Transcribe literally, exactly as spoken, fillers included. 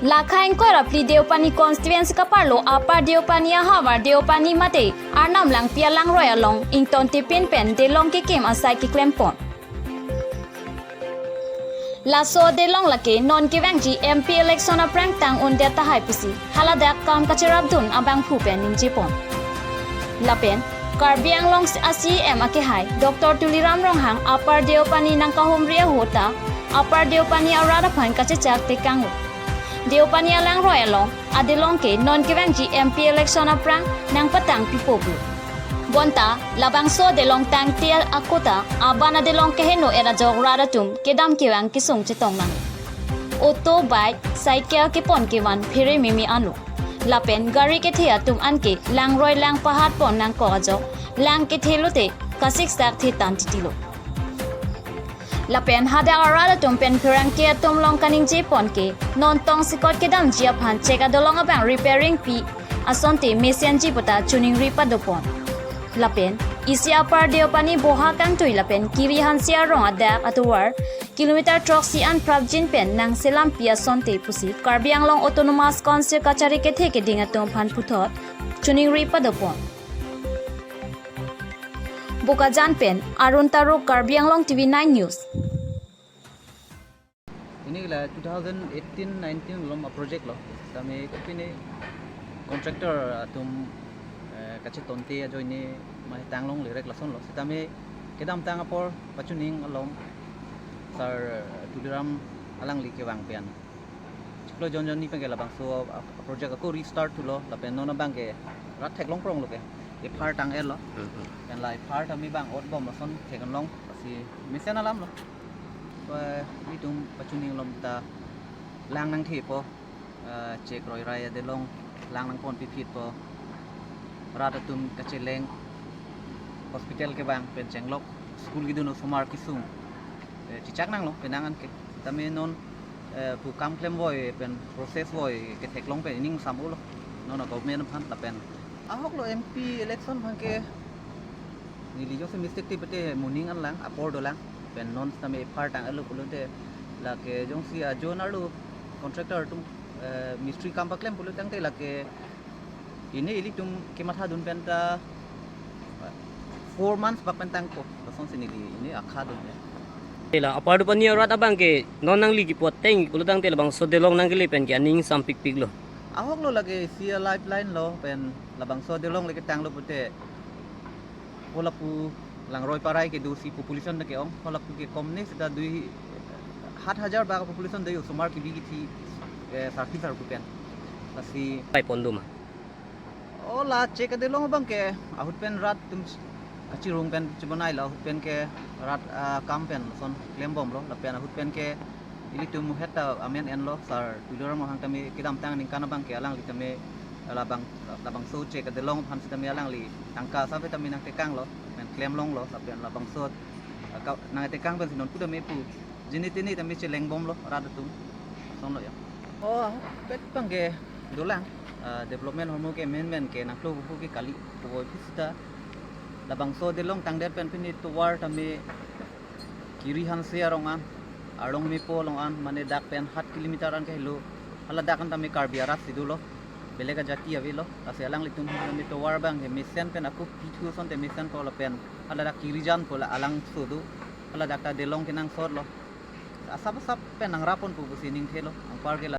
Lakha ingkoi ra phli Deopani constituency kaparlo Upper Deopani ahavar Deopani mate Arnam Langpi alangroi along ingtontipin pen delong kekim asai keklempon. Laso delong lake non kevangji M P election aphrang tang undet tahai pusi haladak kam kacherapdun abangphu pen ningjepon. Lapen Karbi Anglong a C E M akehai Doctor Tuliram Ronghang Upper Deopani nangkahumri ahut ta Upper Deopani arat aphan kachechak tekanglo. Deopani alangroi along adelong ke non kevangji M P election aphrang nangpatang pipo pu. Bonta labangso adelong tangte ako ta aban adelong keheno era ajok rat atum kedam kevang kesung chetong nang. Auto, bike, cycle kepon kevan phere meme ano. Lapen gari kethe atum anke langroi lang pahat pon nangkok ajok lang kethe lote kasiksak the tan titilo. Lapen hadak arat atum pen pherangke atum along kaningjepon ke non tongsekot kedamji aphan chek adelong abang repairing pi asonte mesenji puta choningri padopon. Lapen isi Upper Deopani Boha Kangtui lapen Kiri Hanse arong adak atovar kilometer throksi an prapjin pen nangselam pi asonte pusi Karbi Anglong Autonomous Council kachari kethe keding atum aphan puthot choningri padopon. Bokajan pen Arun Taro, Karbi Anglong T V nine News. Ini la two thousand eighteen nineteen along a project lo. Sitame kopine contractor atum, eh, kachetonte ajoine mahi tanglongle rek lason lo. Sitame kedamtang apor pachuning along Sir Tuliram alangli kevang pen chiklo jon jonni pen ke labangso a, a project ako restart thulo lapen non abang ke rat theklong pronglo ke. Ephar tang-etlo. Hmm, hmm. Pen la ephar tame bang ot bom lason theklong si mesen alam lo. Pa, itum pachuning along ta lang nangthepo, eh, chek roirai adelong lang nangpon piphitpo. Rat atum kacheleng, hospital kevang pen chenglok, school kedun osomar kesung, eh, chechak nanglo penang anke. Tame non, eh, pu kam klemvoi pen process voi ketheklong pen ining sam-ulo. Non a government aphan lapen ahoklo M P election aphan ke neli jongsi mistake te pete moning anlang apor dolang pen non sitame ephar tang-etlo pulote lake jongsi ajon arlo contractor atum, eh, mistri kam paklem pulo tangte lake ini ilitum kemathadun pen ta four months bak pen tangpo, lasonsi neli ini akhadun ya. Tela Upper Deopani arat abang ke non nangli kipu ateng pulo tangte labangso adelong nangkele pen ke aning sampikpiklo. Ahoklo lake isi a lifeline lo pen labangso adelong lake tanglo pute halapu langroi parai kedo si population ke-ong, halapu ke kom ne seta dui hat hajar bak population dei osomar kebi kethe, eh, sarpi sarpo pen. Lasi pai pon doma. O la chek adelong abang ke ahut pen rat atum kachirung pen chibonai lo, ahut pen ke rat, ah, kam pen son klembomlo, lapen ahut pen ke ilitum het ta amen enlo, Sir Tuliram Ronghang tame kedamtang aningkan abang ke alangli tame labang, labangso chek adelong aphan sitame alangli tangka asap tame nangtekanglo, pen klemlonglo, lapen labangso, ah, ka, nangtekang pensi non pu tame pu jini tini tame chelengbomlo rat atum. Sonlo ya. O, pet abang ke dolang, ah, development ahormu ke amendment ke nangklo buku ke kali, puvoiphit seta labangso adelong tangdet pen pini tovar tame Kiri Hanse arong an, Arlong Mepo along an, mane dak pen hat kilometer an kahelo, hala dak an tame Karbi arat si dolo, belek ajati avelo, lasi alanglitum tame tovar abang ke mesen pen ako pithu asonte mesenpo lapen hala dak Kirijan pu la alangso do, hala dak ta adelong kenangsotlo. Asap asap pen nangraponpo pusi ningthelo, anpar ke la